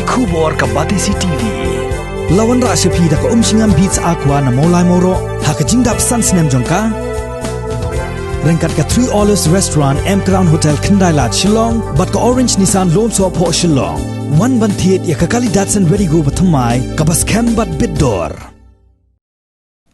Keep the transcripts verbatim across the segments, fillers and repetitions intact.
Khubor ka Batesi T V. La wanrah sha phi da ka Umshngam Beats Aqua na Mawlai Mawroh ha ka jingdap san snem jong ka. Ryngkat ka Three Olives Restaurant, M Crown Hotel, Khyndai Lad, Shillong, bad ka Orange Nissan Lumsohphoh, Shillong. Wan ban thied ïa ka kali Datsun Redi-GO bathymmai kaba skhem bad bit dor.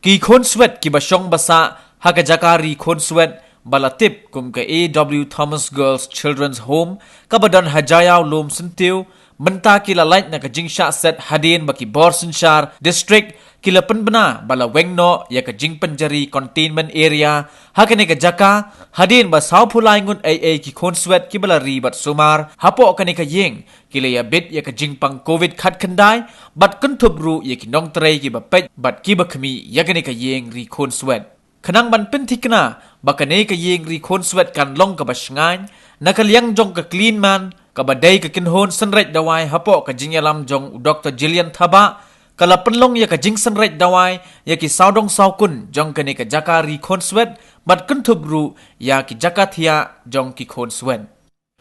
Ki khunswet kiba shong basah ha ka jaka ri khunswet ba la tip kum ka A W Thomas Girls Children's Home kaba don ha Jaïaw Lumsyntiew, mynta ki la lait na ka jingshah set hadien ba ki bor synshar district ki la pynbna ba la weng noh ïa ka jingpynjari containment area ha kane ka jaka, hadien ba sawphew lai ngut ei ei ki khunswet kiba la ri bad sumar hapoh kane ka ïing ki la ïabit ïa ka jingpang covid khatkhyndai, bad kynthup ruh ïa ki nongtrei kiba peit bad kiba khmih ïa kane ka ïing ri khunswet. Khnang ban pynthikna ba kane ka ïing ri khunswet kan long kaba shngaiñ, na ka liang jong ka Clean Man, kaba dei ka kynhun synreit dawai hapoh ka jingïalam jong u Doktor Jillian Thabah, ka la pynlong ïa ka jingsynreit dawai ïa ki sawdong sawkun jong kane ka jaka ri khunswet, bad kynthup ruh ïa ki jaka thiah jong ki khunswet.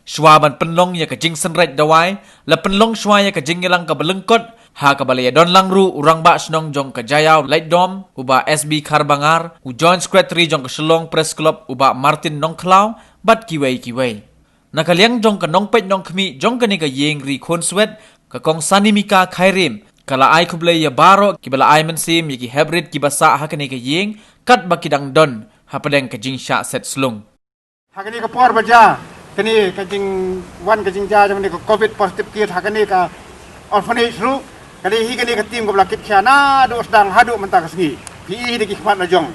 Shuwa ban pynlong ïa ka jingsynreit dawai, la pynlong shuwa ïa ka jingïalang kaba lyngkot, ha kaba la ïadon lang ruh u Rangbah Shnong jong ka Jaïaw Laitdom, u Bah S B Kharbangar, u Joint Secretary jong ka Shillong Press Club, u Bah Martin Nongkhlaw, bad kiwei kiwei. Na ka liang jong ka nongpeit nongkhmih jong kane ka ïing ri khunswet, ka Kong Sanimika Khyrim, ka la ai khublei ïa baroh kiba la ai mynsiem ïa ki heprit kiba sah ha kane ka ïing, katba ki dang don hapdeng ka jingshah set slung. Ha kane ka por ba jia kane ka jingwan ka jingjia jong kane ka covid positive case ha kane ka orphanage ruh, ka dei hi kane ka team kaba la kit khia naduh sdang haduh mynta ka sngi. Phi i da ki khmat la jong.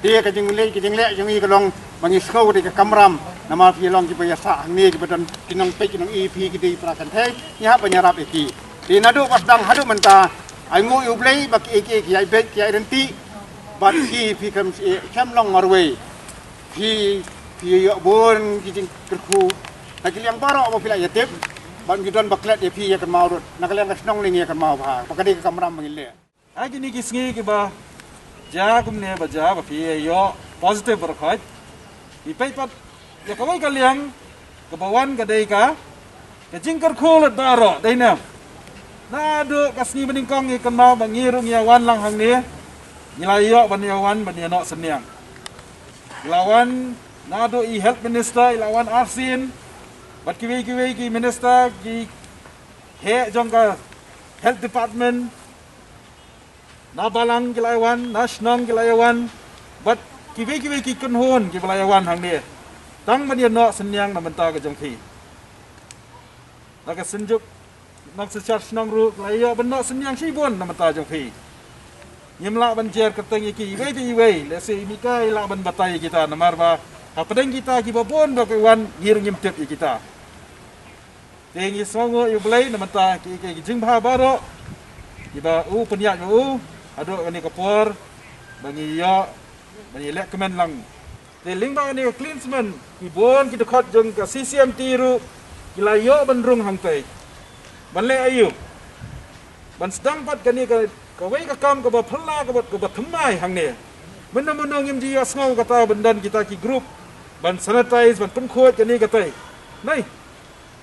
Te ka jingleh ka jingleh jong i ka long ba ngi sngew ka dei ka kamram, namar phi long kiba ïasah hangne kiba don ki nongpeit ki nong-i, phi ki dei para kynthei, ngi hap ban ïarap ïa ki. Te naduh ba sdang haduh mynta, ai nguh ïa U Blei ba kiei kiei ki ïai beit ki ïai ryntih, bad phi phi khlem shu, khlem long marwei. Phi, phi ïoh bun ki jingkyrkhu na ki liang baroh ba phi la ïatip, bad ngi don ba klet ïa phi ïa kynmaw ruh na ka liang ka shnong lei ngi ïa kynmaw bha ba ka dei ka kamram ba ngin leh. Ha kine ki sngi kiba jia kumne ba jia ba phi ïoh positive baroh khoit, phi peit pat ïa kawei ka liang kaba wan ka dei ka, ka jingkyrkhu lut baroh, dei ne em? Naduh ka sngi ba nyngkong ngi kynmaw ba ngi ruh ngi ïa wan lang hangne, ngi la ïoh ban ïa wan ban ïa noh synñiang. Ngi la wan naduh i health minister, i la wan arsien, bad kiwei kiwei ki minister, ki heh jong ka health department, na balang ki la ïa wan, na shnong ki la ïa wan, bad kiwei kiwei ki kynhun kiba la ïa wan hangne, tang ban ïa noh synñiang na bynta ka jong phi. Na ka synjuk nongsynshar shnong ruh ki la ïoh ban noh synñiang shibun na bynta jong phi. Ngim lah ban jer kyrteng ïa ki iwei pa iwei, lehse i Mika i lah ban batai ïa kita, namar ba hapdeng kita kiba bun ba ki wan ngi ruh ngim tip ïa kita. Te ngi sngewnguh ïa U Blei na bynta ki, ki, ki jingbha baroh kiba u pynïaid ïa u haduh kane ka por ba ngi ïoh ban ïaleh kmen lang. Te lyngba kane ka Klinsmann, ki bun ki dkhot jong ka C C M T ruh ki la ïoh ban rung hangtei. Ban leh aïu? Ban sdang pat kane ka, kawei ka kam kaba phylla, kaba, kaba thymmai hangne. Mynno mynno ngim ju ïohsngew kata ban don kita ki group ban sanitize, ban pynkhuid kane katei. Nai,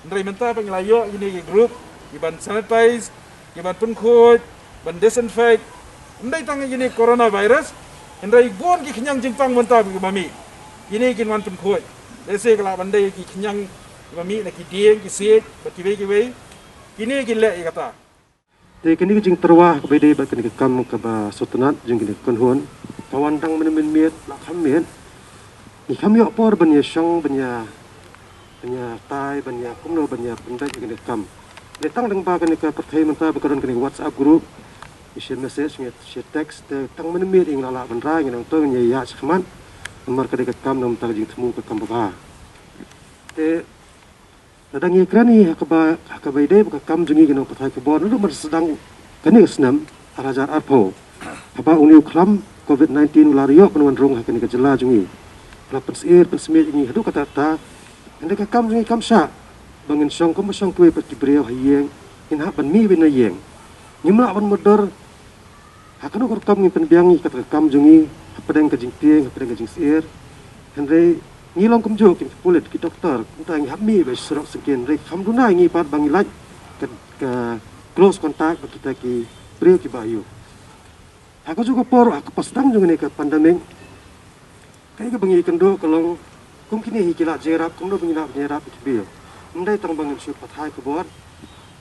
hynrei mynta pat ngi la ïoh kine ki group ki ban sanitize, ki ban pynkhuid, ban disinfect. Ym dei tang kine coronavirus, hynrei bun ki khñiang jingpang mynta kiba mih, kine kin wan pynkhuid. Lehse ka lah ban dei ki khñiang kiba mih na ki dieng, ki siej bad kiwei kiwei, kine kin leh ïa kata. Te kane ka jingtyrwa kaba ïadei bad kane ka kam kaba sngewtynnat jong kane ka kynhun, ka wan tang mynmiet, la kham miet. Ngi kham ïoh por ban ïa shong, ban ïa, ban ïa tai, ban ïa kumno, ban ïa pynbeit ïa kane ka kam. Ngi tang dang ba kane ka pyrthei mynta ba ka don kane ka WhatsApp group, ngi share message, ngi share text, te tang mynmiet ngi la lah ban rai, ngi nang to ngi ïa ïa shakhmat. Namar ka dei ka kam na mynta ka jingthmu ka kam babha. Te Lada ngi kren hi ha kaba, ha kaba ïadei bad ka kam jong ngi ki nongpathai khubor naduh ba sdang kane ka snem ar hajar arphew, haba une u khlam covid nineteen u la ïoh ban wan rung ha kane ka jylla jong ngi, u la pynsyier pynsmiej ïa ngi haduh katta katta. Hynrei ka kam jong ngi kam shah ba ngin shong kumba shong kiwei pat ki briew ha ïing, ngin hap ban mih beit na ïing. Ngim lah ban mutdur ha kano ka rukom ngin pynbiang ïa kata ka kam jong ngi hapdeng ka jingtieng, hapdeng ka jingsyier. Hynrei ngi long kumjuh ki pulit, ki doktor, kumta ngi hap mih beit surok syngkien, hynrei kham duna ïa ngi pat ba ngi lait ka, ka, close contact bad kita ki briew kiba ïoh. Ha kajuh ka por, ha ka por sdang jong kane ka pandemic, kaei kaba ngi kynduh ka long kum kine hi ki la jingïarap, kumno ba ngi lah ban ïarap ïa ki briew. Ym dei tang ba ngin shu pathai khubor,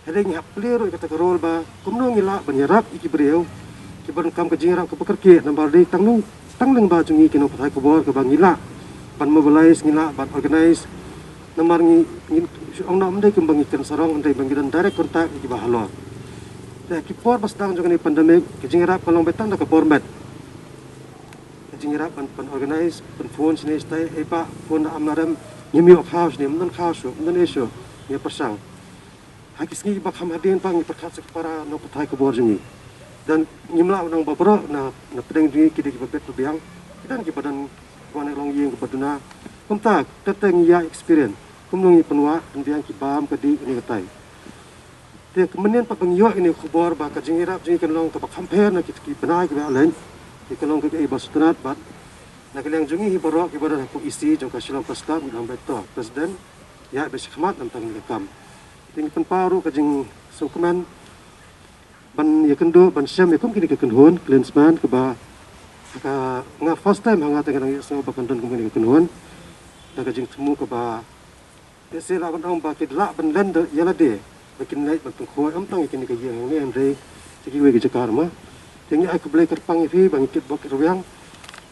hynrei ngi hap plie ruh ïa kata ka role ba kumno ngi lah ban ïarap ïa ki briew kiba donkam ka jingïarap kaba kyrkieh, namar dei tang lyng, tang lyngba jong ngi ki nongpathai khubor kaba ngi lah ban mobilize, ngi lah ban organize. Namar ngi, ngi shu ong noh, ym dei kumba ngi kren sarong, ym dei ba ngi don direct contact ïa kiba halor. Te ha ki por ba sdang jong kane pandemic, ka jingïarap ka long beit tang da ka por met. Ka jingïarap ban, ban organize, ban phone shane shatai, "Ei bah, phone da ym la rem, ngim ïoh khaw shane, ym don khaw shuh, ym don ei shuh, ngi pyrshang." Ha ki sngi ba kham hadien pat ngi pyrkhat sa ki para nongpathai khubor jong ngi. Te ngim lah ban ong ba baroh na, na pdeng jong ngi ki dei kiba bit ba biang, ki don kiba don, kiba wan na ka longïing kaba duna. Kumta, te te ngi ïa experience kumno ngi pynwah pynbiang ki bam ka dih kane katai. Te mynnin pat ba ngi ïoh ïa kane ka khubor ba ka jingïarap jong ngi kan long kaba kham pher na kita ki bnai kiba ïaleit, te ka long kaei ba sngewtynnat bad na ka liang jong ngi hi baroh kiba don hapoh E C jong ka Shillong Press Club, ngi ong beit to President, ïaid beit shakhmat namar kane ka kam. Te ngi pynpaw ruh ka jingsngewkmen ban ïakynduh, ban shem ïa kum kine ki kynhun Klansmen kaba ha ka, nga first time ha nga te nga dang ïohsngew ba kan don kum kine ki kynhun. Da ka jingthmu kaba, te sa lah ban ong ba ki lah ban len da ïa lade ba kin leit ban pynkhuid ym tang ïa kine ki ïing hangne hynrei sa kiwei ki jaka ruh ma. Te ngi ai khublei kyrpang ïa phi ba ngi kit bok kit rwiang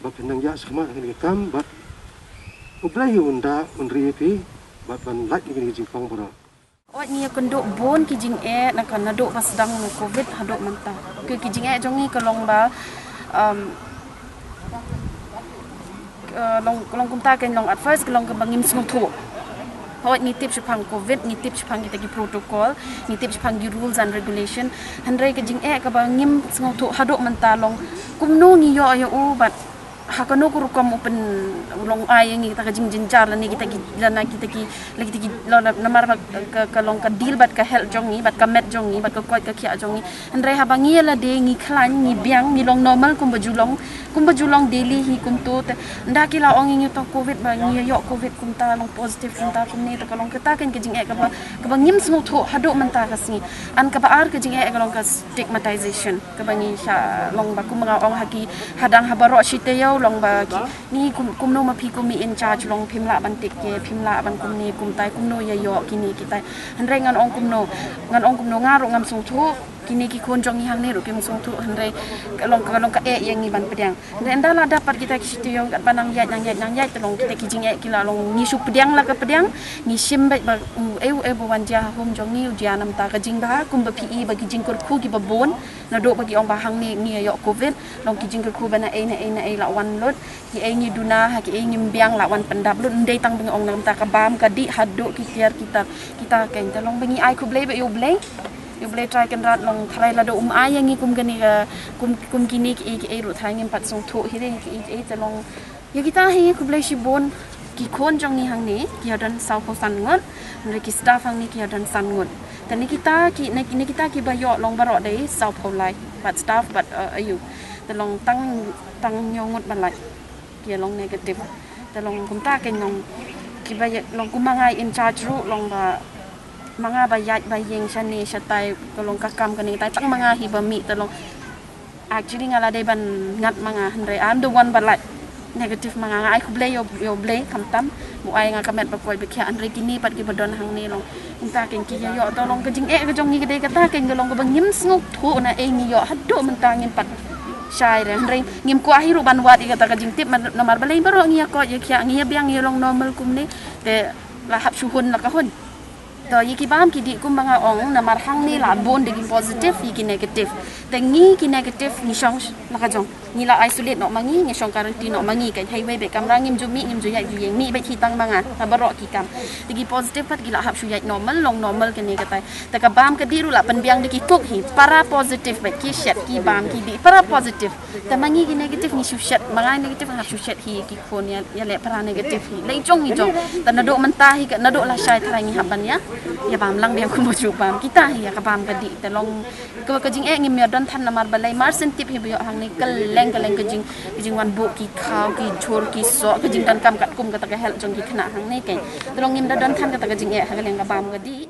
ba phin nang ïaid shakhmat ha kane ka kam bad U Blei hi un da un ri ïa phi bad ban lait ïa kine ki jingpang baroh. Oi, ngi ïakynduh bun ki jingeh na ka naduh ba sdang na covid haduh mynta. Ki, ki jingeh jong ngi ka long ba, um, uh, long, long kumta, kan long at first ka long kaba ngim sngewthuh. Hooid, ngi tip shaphang covid, ngi tip shaphang kita ki protocol, ngi tip shaphang ki rules and regulation. Hynrei ka jingeh kaba ngim sngewthuh haduh mynta long kumno ngi ïoh ïa u bad ha kano ka rukom u pyn, u long ai ïa ngi kita ka jingjynjar lane kita ki, lane kita ki, lane kita ki, lane namar ba ka, ka long ka deal bad ka health jong ngi, bad ka met jong ngi, bad ka koit ka khiah jong ngi. Hynrei haba ngi ïa lade ngi khlaiñ, ngi biang, ngi long normal kumba ju long, kumba ju long daily hi kumto te. Ynda ki la ong ïa ngi to covid ba ngi ïoh covid kumta, long positive kumta kumne, te ka long kata kan ka jingeh kaba, kaba ngim sngewthuh haduh mynta ka sngi. An kaba ar ka jingeh ka long ka stigmatization. Kaba ngi shah long ba kumba nga ong ha ki hadang ha baroh shi taïew long ba ki, ngi kum, kumno ma phi kum mi in charge long phim lah ban take care, phim lah ban kumne kumtai, kumno ïa ïoh kine kitai. Hynrei ngan ong kumno, ngan ong kumno, nga ruh ngam sngewthuh, kine ki khun jong ngi hangne ruh kim sngewthuh, hynrei ka long, ka long kaei ïa ngi ban pdiang. Hynrei ynda la dap pat kita ki shi taïew katba nang ïaid, nang ïaid, nang ïaid te long kita ki jingeh ki la long ngi shu pdiang la ka pdiang, ngi shim beit ba u ei u ei ba wan jia ha home jong ngi u jia namar ka jingbha, kumba phi i ba ki jingkyrkhu kiba bun. Naduh ba ki ong ba hangne ngi ïa ïoh covid, long ki jingkyrkhu ba na ei na ei na ei la wan lut, ki ei ngi duna ha ki ei ngim biang la wan pyndap lut, ym dei tang ba ngi ong namar ka bam ka dih haduh ki tiar ki tar, kita kein te long ba ngi ai khublei beit ïa U Blei. Ïa U Blei Trai Kynrad long tharai lada um ai ïa ngi kum kane ka, kum, kum kine ki ei ki ei ruh tharai ngim pat sngewthuh hi re ki ei ki ei te long. Ïa kita hi khublei shibun, ki khun jong ngi hangne ki ïa don sawphew san ngut, hynrei ki staff hangne ki ïa don san ngut. Te ne kita ki, ne, ne kita kiba ïoh long baroh dei sawphew lai, bad staff bad, uh, aïu. Te long tang, tang hynñiew ngut ba lait ki ïa long negative. Te long kumta kein long kiba ïa, long kumba nga in charge ruh long ba ma nga ba ïaid ba ïeng shane shatai, ka long ka kam kane tai tang ma nga hi ba mih, te long actually nga la dei ban ngat ma nga, hynrei I'm the one ba lait negative ma nga. Nga ai khublei ïa U, ïa U Blei khamtam ba u ai nga ka met ba koit ba khiah, hynrei kine pat kiba don hangne long kumta kein ki ïa ïoh, te long ka jingeh ka jong ngi ka dei kata kein, ka long kaba ngim sngewthuh na ei ngi ïoh haduh mynta ngim pat shai re, hynrei ngim kwah hi ruh ban wad ïa kata ka jingtip, namar balei baroh ngi ïa koit ïa khiah, ngi ïa biang, ngi ïa long normal kumne, te la hap shu hun la ka hun. To ïa ki bam ki dih kumba nga ong, namar hangne la bun de ki positive ïa ki negative. Te ngi ki negative ngi shong la ka jong. Ngi la isolate noh ma ngi, ngi shong quarantine noh ma ngi, ka haiwei beit kamra, ngim ju mih, ngim ju ïaid ju ïeng, mih beit hi tang ma nga ha baroh ki kam. Te ki positive pat ki la hap shu ïaid normal, long normal kane katai. Te ka bam ka dih ruh la pynbiang de ki cook hi, para positive beit, ki shet ki bam ki dih para positive. Te ma ngi ki negative ngi shu shet, ma nga negative nga hap shu shet hi ki khun ïa, ïa leh para negative hi. Lei jong ngi jong. Te naduh mynta hi ka, naduh lashai tharai ngi hap ban ïa, ïa bam lang biang kumba ju bam. Kita hi ïa ka bam ka dih. Te long ka, ka jingeh ngim ïa don than namar balei, mar shen tip hi ba ïoh hangne kylleng kylleng ka jing, ka jingwan buh ki khaw, ki jhur, ki soh, ka jingdonkam katkum kata ka health jong ki khynnah hangne kein. Te long ngim da don than kata ka jingeh ha ka liang ka bam ka dih.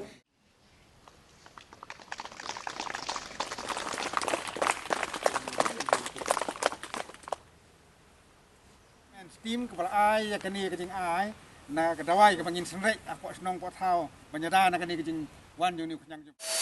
team kaba la ai ïa kane ka jingai na ka dawai kaba ngin synreit ha pdeng shnong pdeng thaw ban ïada na kane ka jingwan jong une u khñiang jong